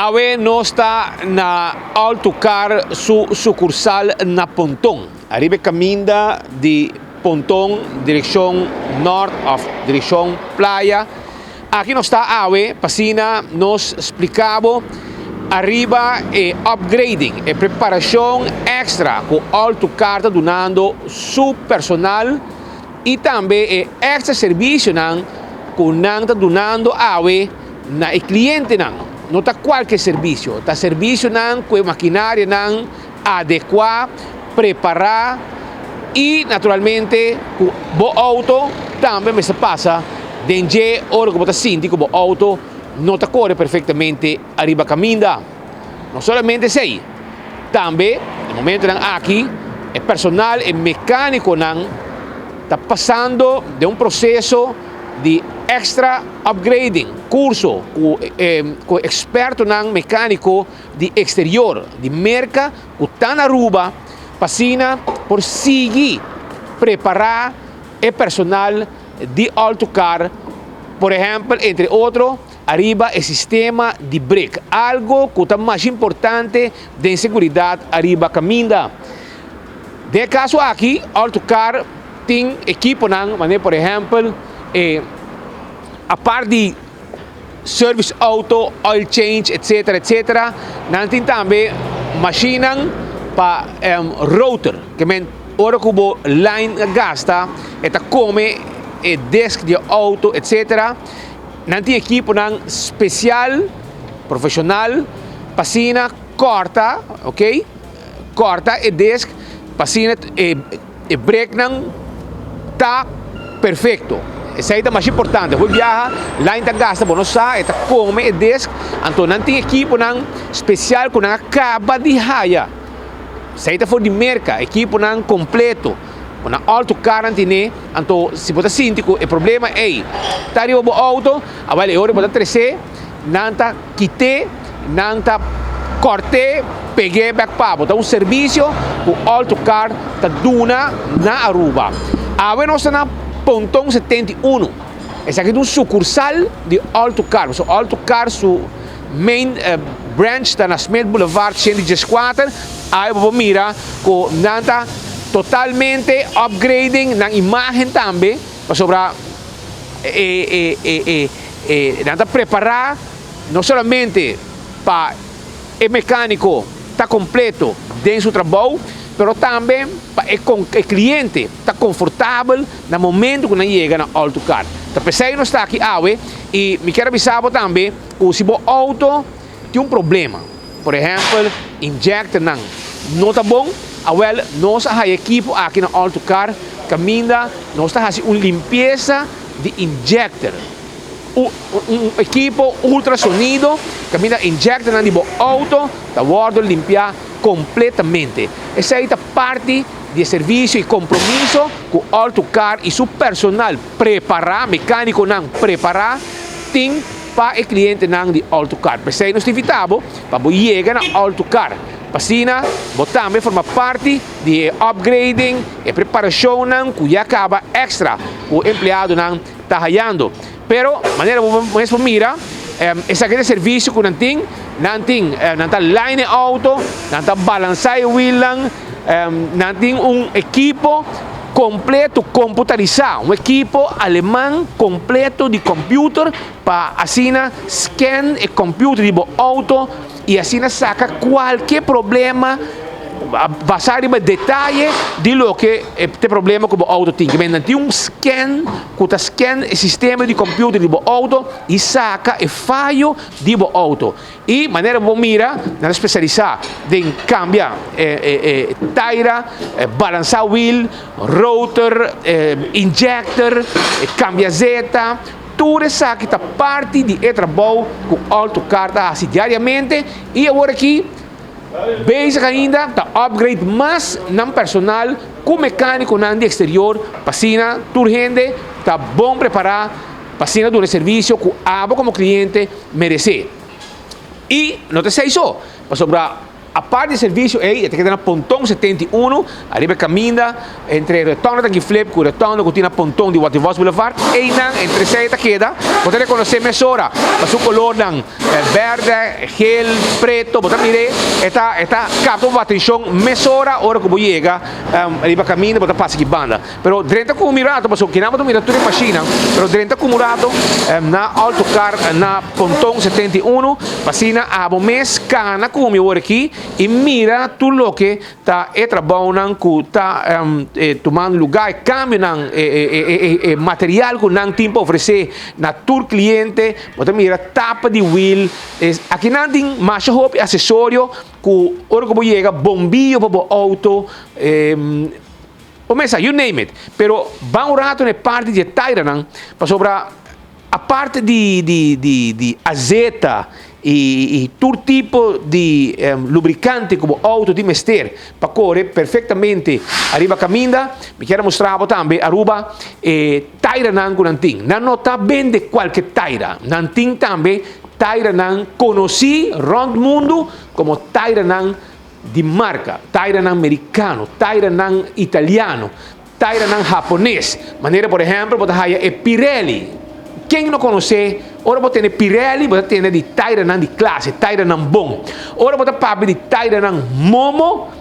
Awe nos ta na Altocar su sucursal na Ponton. Ariba e caminda di Ponton direccion nort of direccion playa. Aki nos ta awe pa asina nos splica bo ariba e upgrading, e preparacion extra cu Altocar ta dunando su personal y tambe e extra servicionan cu nan ta dunando awe na e clientenan. No ta cualke servicio, ta servicionan cu e maquinarianan adecua, prepara y naturalmente cu bo auto tambe mester pasa den dje ora cu bo ta sinti cu bo auto no ta core perfectamente ariba caminda. No solamente esey, tambe na momentonan aki e personal, e mecaniconan ta pasando den un proceso di extra upgrading, curso cu cu expertonan mecanico di exterior, di Merca cu ta na Aruba pa asina por sigui prepara e personal di Altocar, por ehempel, entre otro, ariba e sistema di brek, algo cu ta mas importante den seguridad ariba caminda. Den e caso aki, Altocar tin ekiponan manera por ehempel e apart di service auto, oil change etcetera etcetera, nan tin tambe mashinnan pa rotor, ke men ora ku bo line a gasta e ta kome e disc di e auto etcetera, nan tin ekiponan spesial profeshonal pa asina kòrta ok kòrta e disc pa asina e E breknan ta perfecto. Esei ta mas importante. Hopi biaha line ta gasta, bo no sa, e ta come e disc. Anto nan tin ekiponan special cu nan a caba di haya. Esei ta for di Merca, ekiponan completo. Bo nan auto car nan tine. Anto si bo ta sinti cu e problema ei ta riba bo auto, awel e ora bo ta trece, nan ta kit'é, nan ta kòrt'é, peg'é bèk pa bo. Ta un servisio ku Altocar ta duna na Aruba. Awe nos ta na Ponton 71. Esaki ta un sukursal di Altocar. Pasobra Altocar su main branch ta na Smith Boulevard 114. Awe bo por mira ku nan ta totalmente upgrading nan imagen tambe pasobra e nan ta prepará no solamente pa e mecánico ta completo den su trabou, pero tambe pa e cliente ta confortabel na momento cu nan yega na Alto Car. Ta p'esey nos ta aki awe y mi kier a bisa bo tambe cu si bo auto tin un problema, por ehempel injectornan no ta bon, awel nos a haya ekipo aki na Alto Car caminda nos ta haci un limpieza di injector, un ekipo ultrasonido caminda injectornan di bo auto ta wordo limpia completamente. Esey ta parti di e servicio y compromiso cu Alto Car y su personal prepara, mecaniconan prepara, tin pa e clientenan di Alto Car. P'esey nos ta invita bo pa bo yega na Alto Car, pa asina bo tambe forma parti di e upgrading, e preparacionnan cu ya caba extra cu empleadonan ta hayando. Pero manera bo mes por mira, esaki ta e servicio cu nan tin, nan tin, nan ta line e auto, nan ta balansa e wielnan, nan tin un ekipo completo computarisa, un ekipo aleman completo di computer pa asina scan e computer di bo auto y asina saca cualke problema basa riba detaye di loke ta e problema cu bo auto tin. Kimen nan tin un scan cu ta scan e sistema di computer di bo auto y saca e fayo di bo auto. Y manera bo mira nan ta specialisa den cambia e taira, balansa wiel, rotor, injector, cambia zeta. Tur esaki ta parti di e trabou ku Altocar ta hasi diariamente i awor aki bezig ainda ta upgrade mas nan personal ku mekánikonan di eksterior pa asina tur hende ta bon prepará pa asina duna e servisio ku abo komo kliente meresé. I no ta esei so, pasobra. Apart di servicio ey, e ta keda na Ponton 71, ariba e caminda entre rotonda Tanki Flip cu rotonda cu tin na Ponton di Watty Vos Boulevard. Eynan entre esey ta keda. Bo ta reconoce mesora pa su colornan berde, geel, preto. Bo ta mira e ta e ta capta bo atencion mesora ora cu bo yega riba caminda bo ta pasa aki banda. Pero drenta cu mi rato, pasobra kinan bo ta mira tur e mashinnan, pero drenta cu mi rato na Autocar na Ponton 71, pa asina abo mes cana cu mi awor aki y mira tur loke ta e trabounan cu ta tumando lugar, e cambionan, e material cu nan tin pa ofrece na tur cliente. Bo ta mira tapa di wiel, akinan tin masha hopi accesorio cu ora cu bo yega, bombillo pa bo auto. Bo mesa, you name it. Pero ban un rato na e parti di e tairanan, pasobra aparte di di di di azeta i i tur tipo di lubricante ku bo auto tin mester pa kore perfectamente ariba kaminda, mi kier a mustra bo tambe Aruba e tairanan ku nan tin. Nan no ta bende kualke taira, nan tin tambe tairanan konosí rònt mundu komo tairanan di marka, tairanan merikano, tairanan italiano, tairanan hapones. Manera por ehèmpel bo ta haya e Pirelli. Ken no konosé? Ora bo tene Pirelli bo ta tene di tairanan di klase, tairanan bon. Ora bo ta papia di tairanan Momo,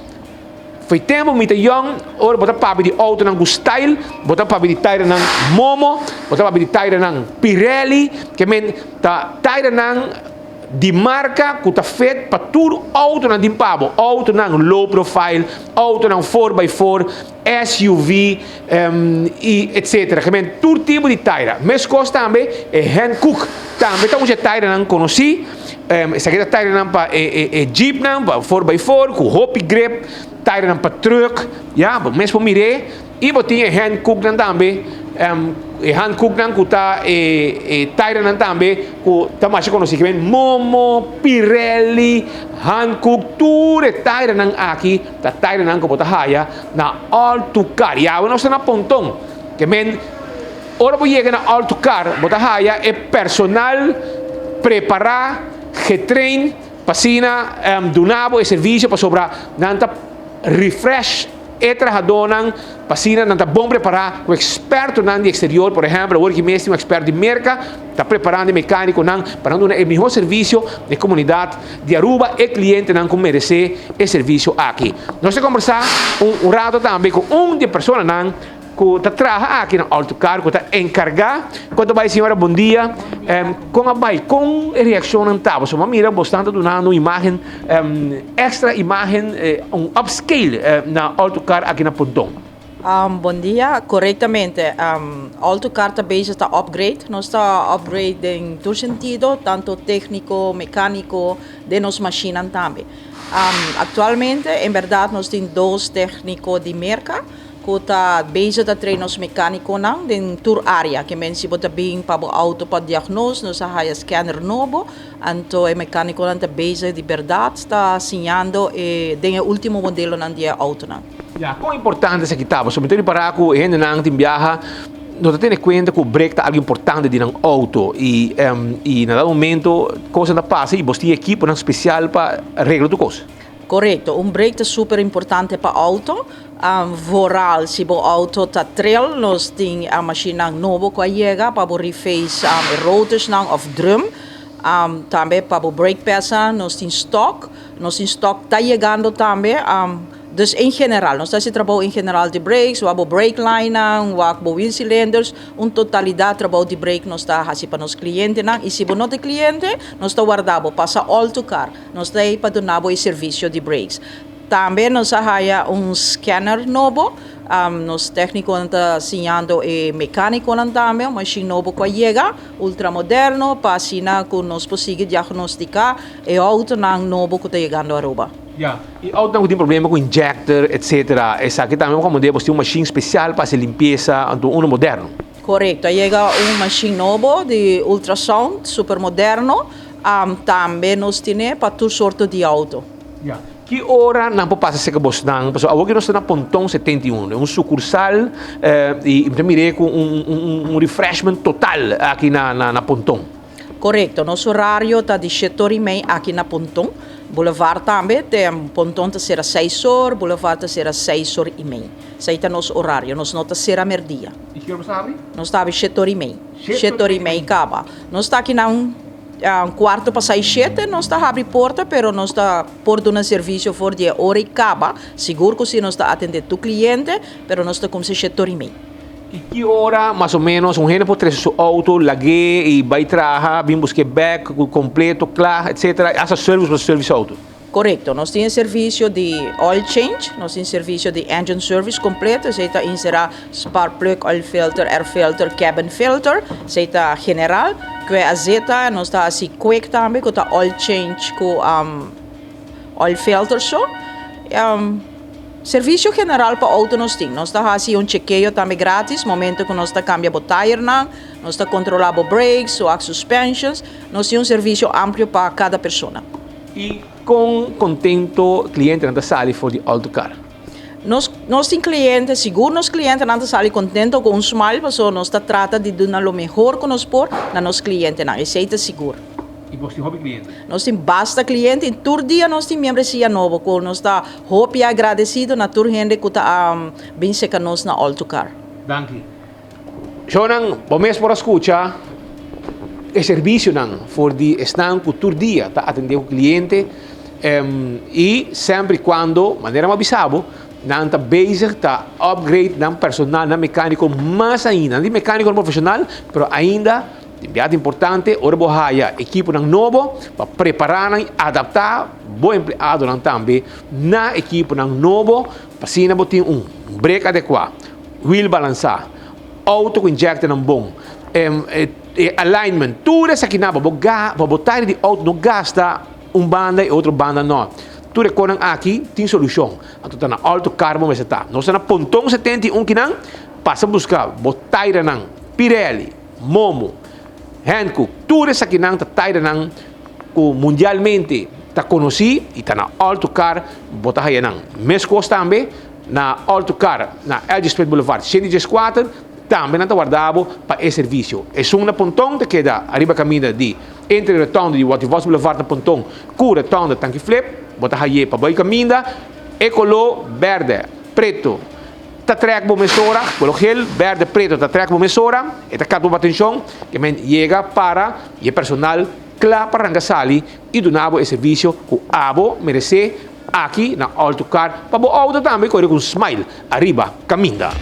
fo'i tempu mi ta yòn, ora bo ta papia di outonan ku style, bo ta papia di tairanan Momo, bo ta papia di tairanan Pirelli, ke men ta tairanan. Di marka ku ta fit pa tur outonan tin pa bo, outonan low profile, outonan four by four, SUV, i etsetera. Gemen tur tipo di taira. Meskos tambe e Hankook tambe ta un dje tairanan konosí. Esaki ta tairanan pa e jeepnan, pa four by four ku hopi grip, tairanan pa truck, ya, bo mes por mir'é. I bo tin e Hankooknan tambe, e Hankooknan ku ta e tairenan tambe ku ta masha konosí. Ki men Momo, Pirelli, Hankook, tur e tairenan aki ta tairenan ku bo ta haya na All To Car. I awe nos ta na Ponton. Ke men ora bo yega na All To Car bo ta haya e personal prepará, getrain pa asina duna bo e servisio pasobra nan ta refresh. E trahadónan pa asina nan ta bon prepará ku ekspertonan di eksterior, por ehèmpel awor ki mes tin un eksperto di Merka ta preparando e mekánikonan pa nan duna e mihó servisio na e komunidat di Aruba, e klientenan ku meresé e servisio aki. Nos ta kombersá un rato tambe ku un di e personanan ku ta traha aki na Autocar ku ta enkargá. Kon ta bai señora? Bon dia. Kon a bai? Kon e reakshonnan ta? Pasobra mi a mira bosnan ta dunando un imágen extra imágen, un upscale na Autocar aki na Ponton. Bon dia. Korektamente. Autocar ta bezig ta upgrade. Nos ta upgrade den tur sentido, tanto tékniko, mekániko, den nos mashinnan tambe. Aktualmente en bèrdat nos tin dos tékniko di Merka. Ku ta bezig ta train nos mekánikonan den tur área. Ke men si bo ta bin pa bo outo pa diagnos, nos a haya scanner nobo, anto e mekánikonan ta bezig di bèrdat ta siñando e den e último modelonan di e outonan. Ya, kon importante esaki ta? Pasobra mi ta ripará ku e hendenan tin biaha no ta tene kuenta ku brek ta algu importante di nan outo i i na dado momento kosnan ta pasa i bos tin ekiponan spesial pa regla tur kos. Korekto, un brek ta super importante pa outo. Vooral si bo auto ta trail, nos tin mashinnan nobo ku a yega pa bo reface e rotorsnan òf drum. Tambe pa bo brake padsnan nos tin stock, nos tin stock ta yegando tambe. Dus en general, nos ta hasi trabou en general di brakes, wak bo brake linenan, wak bo wiel cilinders, un totalidat trabou di brake nos ta hasi pa nos klientenan. I si bo no ta kliente, nos ta warda bo pasa all to car, nos ta ei pa duna bo e servisio di brakes. Tambe nos a haya un scanner nobo. Nos tecniconan ta siñando e mecaniconan tambe un machine nobo cu a yega, ultramoderno, pa asina cu nos por sigui diagnostica e autonan nobo cu ta yegando Aruba. Ya, y autonan cu tin problema cu injector, etcetera, esaki tambe bo comand'é bo tin un machine special pa haci limpieza, anto uno moderno. Corecto, a yega un machine nobo di ultrasound, supermoderno, tambe nos tine pa tur sorto di auto. Ya. Ki ora nan por pasa serka bosnan? Pasobra awor ki nos ta na Ponton 71, un sukursal, i mi ta mir'é ku un refreshment total aki na Ponton. Korekto. Nos orario ta di shete ora i mei aki na Ponton. Boulevard tambe, te Ponton ta sera 6 or, Boulevard ta sera 6 or i mei. Esei ta nos orario, nos no ta sera merdia. I ki ora boso ta habri? Nos ta habri 7 or i mei. 7 7 or i mei kaba. Nos ta aki na un kuarto pa 6, 7, nos ta habri porta, pero nos ta por duna servisio for di ora ei kaba. Sigur ku si nos ta atendé tur kliente, pero nos ta kuminsá 7 or i mei. I ki ora, mas o ménos, un hende por trese su outo, lag'é i bai traha, bin busk'é bèk, kompleto, kla, etc. Hasta service pa service outo. Korekto, nos tin servisio di oil change, nos tin servisio di engine service kompleto, esei ta enserá spark plug, oil filter, air filter, cabin filter, esei ta general. Ku azeta, nos ta hasi quick tambe, ku ta oil change ku oil filter so. Servisio general pa outo nos tin. Nos ta hasi un chekeo tambe gratis, momento ku nos ta kambia bo tire nan, nos ta kontrolá bo brakes, o suspensions, nos tin un servisio amplio pa kada persona. I kon kontentu klientenan ta sali for di All to Car? Nos tin kliente, sigur nos klientenan ta sali kontentu ku un smile, paso nos ta trata di duna lo mehor ku nos por na nos klientenan, esei ta sigur. I boso tin hopi kliente? Nos tin basta kliente i tur dia nos tin membresia nobo, ku nos ta hopi agradesido na tur hende ku ta bin serka nos na All to Car. Danki. Shonan, bo mes por a skucha e servisionan for di esnan ku tur dia ta atendé ku kliente i semper i kuando, manera mi a bisa bo, nan ta bezig ta upgrade nan personal, nan mekániko mas ainda. Nan tin mekánikonan profeshonal, pero ainda tin biaha importante ora bo haya ekiponan nobo pa prepará nan i adaptá bo empleadonan tambe na ekiponan nobo pa asina bo tin un brek adekuá, wiel balansá, outo ku injectornan bon, alignment, tur esakinan pa bo pa bo tayer di outo no gasta un banda i otro banda no. Tur e kosnan aki tin solushon. Anto ta na All to Car bo mester ta. Nos ta na Ponton 71 kinan, pasa buska bo tayernan Pirelli, Momo, Hankook, tur esakinan ta tayernan ku mundialmente ta konosí i ta na All to Car bo ta haya nan. Meskos tambe na All to Car na LG Smith Boulevard 114 tambe nan ta warda bo pa e servisio. Esun na Ponton ta keda ariba kaminda di entre rotonde di Watty Vos Boulevard na Ponton ku rotonde Tanki Flip. Bo ta hay'é pa bai kaminda e koló bèrdè, pretu ta trèk bo mesora, koló gel, bèrdè, pretu ta trèk bo mesora, e ta kap bo atenshon, ke men yega para i e personal kla pa ranka sali i duna bo e servisio ku abo meresé aki na All to Car pa bo outo tambe kore ku un smile ariba kaminda.